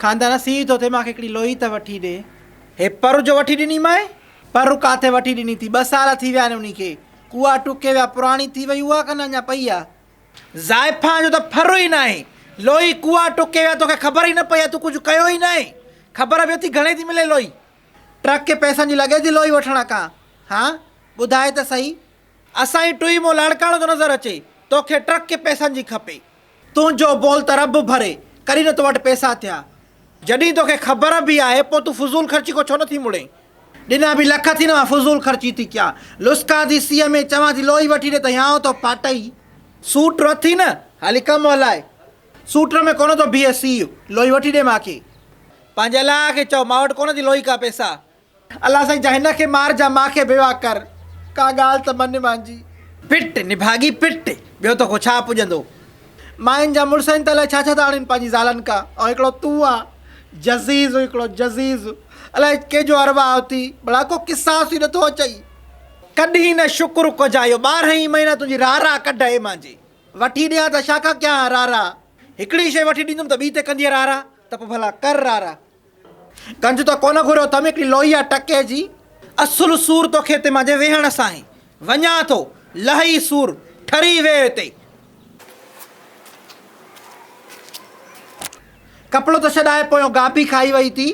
خاندان سيء ٿو ٿئي مان کي هڪڙي لوئي ته وٺي ڏي. هي پر جو وٺي ڏني مانء؟ پر ڪاٿي وٺي ڏني ٿي، ٻه سال ٿي ويا آهن انهي کي. ڪوئا ٽڪي ويا، پراڻي ٿي وئي اها ڪن اڃا پئي آ. زائفان جو ته ڦر ئي ناهي. لوئي ڪوئا ٽڪي ويا توکي خبر ئي نه پئي آ، تون ڪجهه ڪيو ئي ناهي. خبر به اٿي گهڻي ٿي ملي لوئي. ٽرڪ کي پئسن جي لڳي ٿي لوئي وٺڻ کان. هان ٻڌاء ته سهي. اسان جي ٽوئي مون لاڙڪاڻو ٿو نظر اچي، توکي ٽرڪ کي پئسن جي کپي. تنهنجو بول ته رب ڀري، ڪڏهن نه تو وٽ پئسا ٿيا. جڏهن توکي خبر به آهي، پوء تون فضول خرچي کان ڇو نه ٿي مڙين؟ ڏنا به لک ٿي نه مان فضول خرچي ٿي ڪيان. لسڪان ٿي سيء ۾، چوان ٿي لوئي وٺي ڏي ته هيانء ٿو ڦاٽئي. سوٽر اٿي نه، هلي ڪم هلاء. سوٽر ۾ ڪونه ٿو بيهي سيء، لوئي وٺي ڏي مان کي. پنهنجي الله کي چئو، مان وٽ ڪونه ٿي لوئي ڪا پئسا. الله سائين جا هن کي مار جا مان کي بيواهه ڪر، ڪا ڳالهه ته مڃ مانجي. پٽ نڀاڳي پٽ، ٻيو توکو ڇا پڄندو. ماين جا مڙس آهن ته الائي ڇا ڇا ٿا آڻين پنهنجي زالن کان ۽ هڪڙو تون آ جزيز هڪڙو جزيز الائي ڪنهن جو ارواح اٿي ڀلا ڪو قصاص ئي نٿو اچئي. ڪڏهن نه شڪر ڪجا اهو ٻارهن ئي مهينا تنهنجي رارا ڪڍ اي مانجي. وٺي ڏيان ته ڇا کان ڪيان ها رارا. هڪڙي شيء وٺي ڏيندم ته ٻي تي ڪندينء رارا ته پوء ڀلا ڪر رارا. گنج ته ڪونه گهريو اٿم، هڪڙي لوئي آ ٽڪي جي. اصل سور توکي هتي مانجهي ويهڻ سان آهي. وڃان ٿو، لهي سور، ٺري ويهه هتي. ڪپڙو ته ڇڏائي پويون گابي کائي وئي ٿي.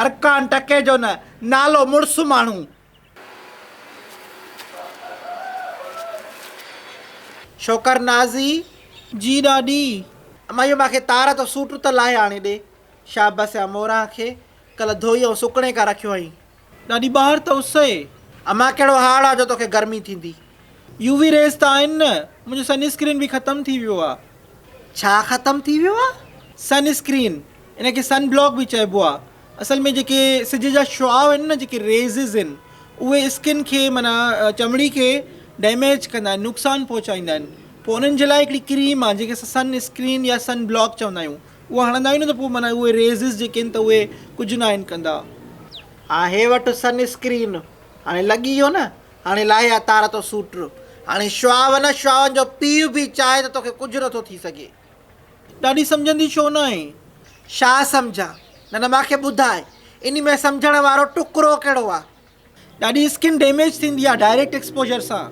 ارڪان ٽڪي جو نه، نالو مڙس ماڻهو. شوڪر نازي، جي ڏاڏي. امان اهو مانکي تار تو سوٽ ته لاهي آڻي ڏي. شابس يا موران کي ڪلهه ڌوئي ۽ سڪڻي ڪا رکيو هئين. ڏاڏي ٻاهر ته اس اهي. امان ڪهڙو هاڙ آ جو توکي گرمي ٿيندي. يو وي ريز ته آهن نه. منهنجو سن اسڪرين به ختم ٿي ويو آ. ڇا ختم ٿي ويو آ؟ سن اسڪرين ان کي سن بلاڪ به چئبو آ. اصل ۾ جيڪي سج جا شعاع آهن نه جيڪي ريزز آهن اهي اسڪن کي معنيٰ چمڙي کي ڊيميج ڪندا آهن نقصان پهچائيندا آهن پوء انهن جي لاء هڪڙي ڪريم آ جنهن کي اسان سن اسڪرين يا سن بلاڪ چوندا آهيون اها هڻندا آهيون نه ته پوء معنيٰ اهي ريزز جيڪي آهن ته اهي ڪجهه ناهن ڪندا. ها هي وٺ سن اسڪرين هاڻي لڳي ويو نه هاڻي لاهي آ تار تو سوٽر هاڻي شعاع نه شعاعن جو پيء به چاهي ته توکي ڪجهه نٿو ٿي سگهي. ڏاڏي سمجهندي ڇو ناهين؟ ڇا سمجهان؟ نه نه مانکي ٻڌاء انهي ۾ سمجهڻ وارو ٽڪرو ڪهڙو آ؟ ڏاڍي اسڪن ڊيميج ٿيندي آ ڊائريڪٽ ايڪسپوجر سان.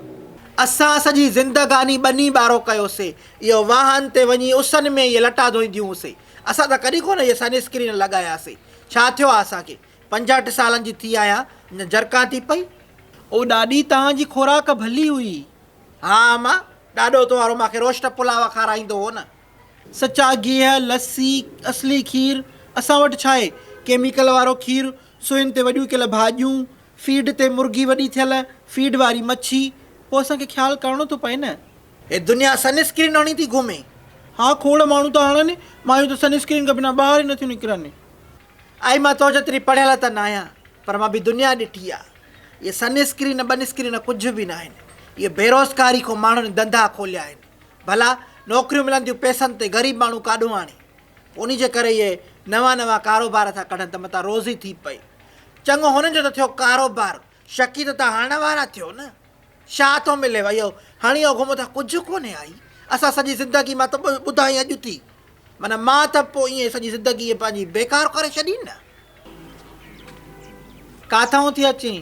اسان سڄي زندگاني ٻني ٻارو ڪيوسي اهو واهن تي وڃي اسن ۾ اهي لٽا ڌوئينديون هوسي اسان ته ڪڏهن ڪونه اهي سن اسڪرين لڳاياسي ڇا ٿيو آ اسان کي 65 سالن جي ٿي آهيان اڃا جرڪان ٿي پئي. او ڏاڏي توهان جي خوراڪ ڀلي هئي. ها اما ڏاڏو تو وارو مان کي روشٽ پلاء کارائيندو هو نه. سچا گيهه، لسي، اصلي کير، اسان وٽ ڇا آهي؟ ڪيميڪل وارو کير، سوئين تي وڏيون ڪيل ڀاڄيون، فيڊ تي مرغي وڏي ٿيل، فيڊ واري مڇي، پوء اسان کي خيال ڪرڻو ٿو پئي نه. هي دنيا سن اسڪرين هڻي ٿي گهمي. ها کوڙ ماڻهو ٿا هڻن، مايون ته سن اسڪرين کان بنا ٻاهر ئي نٿيون نڪرن. آئي مان تو جيتري پڙهيل ته ناهيان پر مان به دنيا ڏٺي آ. اهي سن اسڪرين بن اسڪرين ڪجهه به ناهن. اهي بيروزگاري کان ماڻهن ڌنڌا کوليا آهن. ڀلا نوڪريون ملن ٿيون پئسن تي غريب ماڻهو ڪاڏهون آڻي. انهي جي ڪري اهي نوان نوان ڪاروبار ٿا ڪڍن ته متان روزي ٿي پئي. چڱو هنن جو ته ٿيو ڪاروبار، شڪي ته تان هڻڻ وارا ٿيو نه. ڇا ٿو مليو اهو هڻي اهو گهمو ٿا ڪجهه ڪونهي آئي. اسان سڄي زندگي مان ته ٻڌائين اڄ ٿي. معنيٰ مان ته پوء ائين سڄي زندگي پنهنجي بيڪار ڪري ڇڏي نه. ڪاٿئون ٿي اچين؟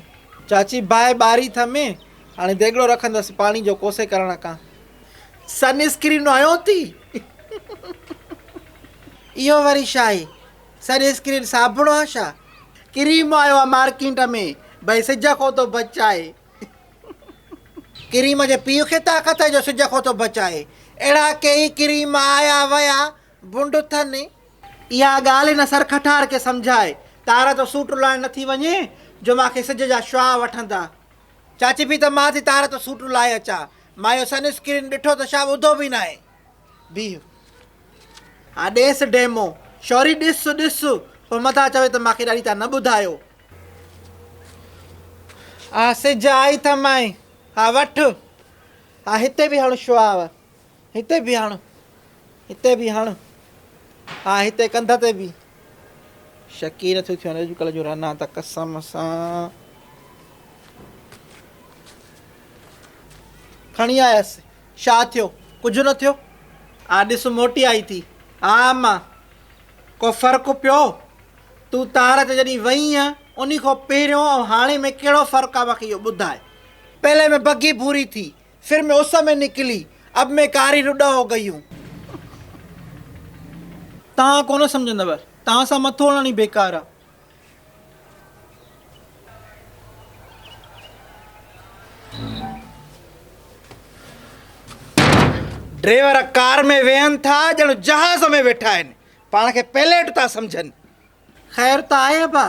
چاچي باهه ٻاري ٿمي، هاڻي ديڳڙو رکندس پاڻي جو ڪوسي ڪرڻ کان. سن اسڪرين هنيو ٿي. اهو وري ڇا آهي؟ سن اسڪرين صابڻ آ ڇا؟ ڪريم آيو آ مارڪيٽ ۾ ڀئي سج کان ٿو بچائي. ڪريم جي پيء کي طاقت آهي جو سج کان ٿو بچائي. اهڙا ڪيئي ڪريم آيا ويا بنڊ ٿن. اها ڳالهه هن سرکٺار کي سمجهائي. تار تو سوٽ لاهڻ نٿي وڃي جو مان کي سج جا شعاع وٺندا. چاچي پي ته مان ٿي تار تو سوٽ لاهي اچان. مان اهو سن اسڪرين ڏٺو ته ڇا ٻڌو به ناهي. بيهه. ها ڏيس ڊيمو. شوري ڏس ڏس. پوء متان چوي ته مان کي ڏاڏي تان نه ٻڌايو. آ سج آئي ٿمائين. ها وٺ. ها هتي به هڻ شعاع. هتي به هڻ. هتي به هڻ. ها هتي ڪنڌ تي به. شڪي نٿيون ٿين اڄڪلهه جون رنا ته قسم سان. کڻي آيس. ڇا ٿيو؟ ڪجهه نه ٿيو. آ ڏس موٽي آئي ٿي. ها اما. ڪو فرق پيو؟ تون تار تي جڏهن وئينء، انهي کان پهريون ۽ هاڻي ۾ ڪهڙو فرق آ مونکي اهو ٻڌاء. پهلي ۾ بگي ڀوري ٿي، ڦر ۾ اس ۾ نڪلي، اب ۾ ڪاري رڏ هو گئي هون. توهان ڪونه سمجهندؤ، توهان سان مٿو هڻڻ ئي بيڪار آ. ڊريور ڪار ۾ ويهن ٿا ڄڻ جهاز ۾ ويٺا آهن. پاڻ کي پيليٽ ٿا سمجهن. خير ته آهي ابا.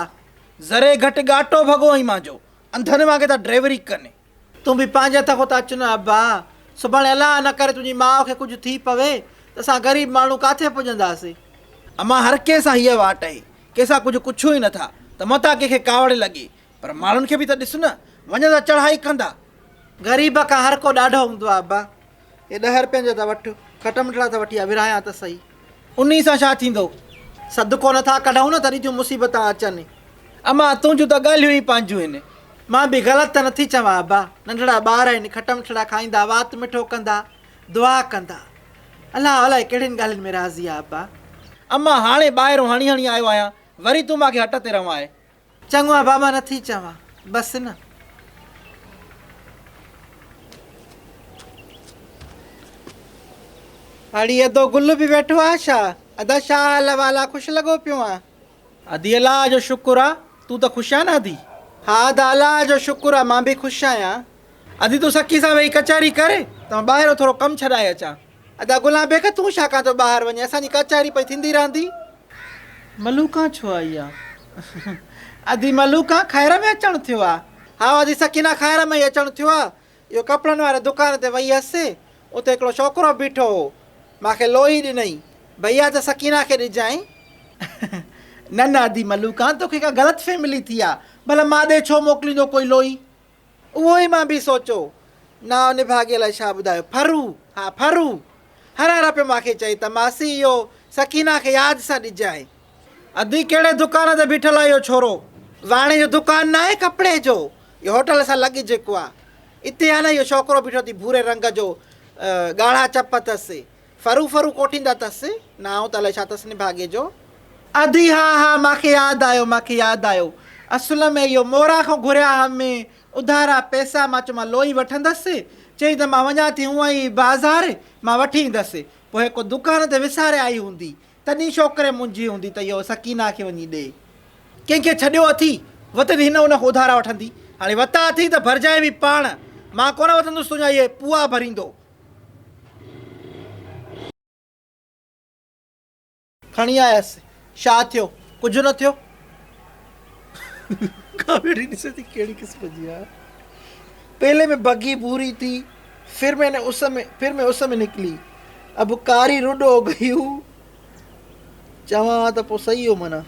ذري گهٽ ڳاٽو ڀڳو آهين مانجو. انڌن وانگي ٿا ڊريوري ڪن. تون به پنهنجي هٿ کان ته اچ نه ابا. سڀاڻي الله نه ڪري تنهنجي ماء کي ڪجهه ٿي پوي ته اسان غريب ماڻهو ڪاٿي پڄنداسين. امان هر ڪنهن سان هيء واٽ آهي. ڪنهن سان ڪجهه ڪڇون ئي نٿا ته متان ڪنهن کي ڪاوڙ لڳي. پر ماڻهن کي به ته ڏس نه، وڃن ته چڙهائي ڪندا. غريب کان هر ڪو ڏاڍو هوندو آهي ابا. هي ڏهه رپين جا ته وٺ، کٽمٺڙا ته وٺي آ، ورهايان ته سهي. انهي سان ڇا ٿيندو؟ صدقو نٿا ڪڍون نه تڏهن ٿيون مصيبتان اچن. امان تنهنجون ته ڳالهيون ئي پنهنجون آهن. مان به غلط ته نٿي چوان ابا. ننڍڙا ٻار آهن، کٽمٺڙا کائيندا، وات مٺو ڪندا، دعا ڪندا. الله الائي ڪهڙين ڳالهين ۾ راضي آ ابا. امان هاڻي ٻاهرون هڻي هڻي آيو آهيان، وري تون مان کي هٽ تي رنواء. چڱو ابا مان نٿي چوان، بس نه. اڙي ادو گل به ويٺو آ ڇا؟ ادا ڇا حال احوال آ خوش لڳو پيو آن. ادي الله جو شڪر آ تون ته خوش آن نه ادي. ها ادا الله جو شڪر آ مان به خوش آهيان. ادي تون سکي سان ويهي ڪچهري ڪر ته مان ٻاهرو ٿورو ڪم ڇڏائي اچان. ادا غلام بيگ تون ڇا ڪان ٿو ٻاهر وڃين اسان جي ڪچهري پئي ٿيندي رهندي. ملوڪان ڇو آئي آ؟ ادي ملوڪان خير ۾ اچڻ ٿيو آ. ها ادي سڪينه خير ۾ ئي اچڻ ٿيو آ. اهو ڪپڙن واري دڪان تي وئي هيس اتي هڪڙو ڇوڪرو بيٺو هو مان کي لوئي ڏنئي ڀئيا ته سڪينه کي ڏجانء. نه نه ادي ملوڪان توکي ڪا غلط فهملي ٿي آ ڀلا مان ڏي ڇو موڪليندو ڪوئي لوئي. اهو ئي مان به سوچيو. نانء نڀاڳي الائي ڇا ٻڌايو. ڦرو! ها ڦرو! هر هر پيو مان کي چئي ته ماسي اهو سڪينه کي ياد سان ڏجانء. ادي ڪهڙي دڪان تي بيٺل آ اهو ڇورو؟ واڻي جو دڪان ناهي ڪپڙي جو، اهو هوٽل سان لڳ جيڪو آ. اتي آ نه اهو ڇوڪرو بيٺو اٿي ڀوري رنگ جو، ڳاڙها چپ اٿس. ڦرو ڦرو ڪوٺيندا اٿس. نانء ته الائي ڇا اٿس نڀاڳي جو. ادي ها ها مان کي ياد آيو مان کي ياد آيو. اصل ۾ اهو موران کان گهريا هئم اڌارا پئسا مان چيو مان لوئي وٺندس. چيائين ته مان وڃان ٿي هونئن ئي بازار مان وٺي ايندس. پوء هڪ دڪان تي وساري آئي هوندي. تڏهن ڇوڪري منجهي هوندي ته اهو سڪينه کي وڃي ڏي. ڪنهن کي ڇڏيو اٿي؟ وتندي هن ان کان اڌارا وٺندي. هاڻي وتا اٿي ته ڀرجانء به پاڻ. مان ڪونه وتندس تنهنجا اهي پوئا ڀريندو. کڻي آيس. ڇا ٿيو؟ ڪجهه نه ٿيو. ڪاميڊي ڏسي ٿي ڪهڙي قسم جي آ. پهلي ۾ بگي ڀوري ٿي ڦر مين ني اس ۾ ڦر مين اس ۾ نڪلي اب ڪاري رڏ هو گئي هو. چوان ها ته پوء صحيح هو معنيٰ.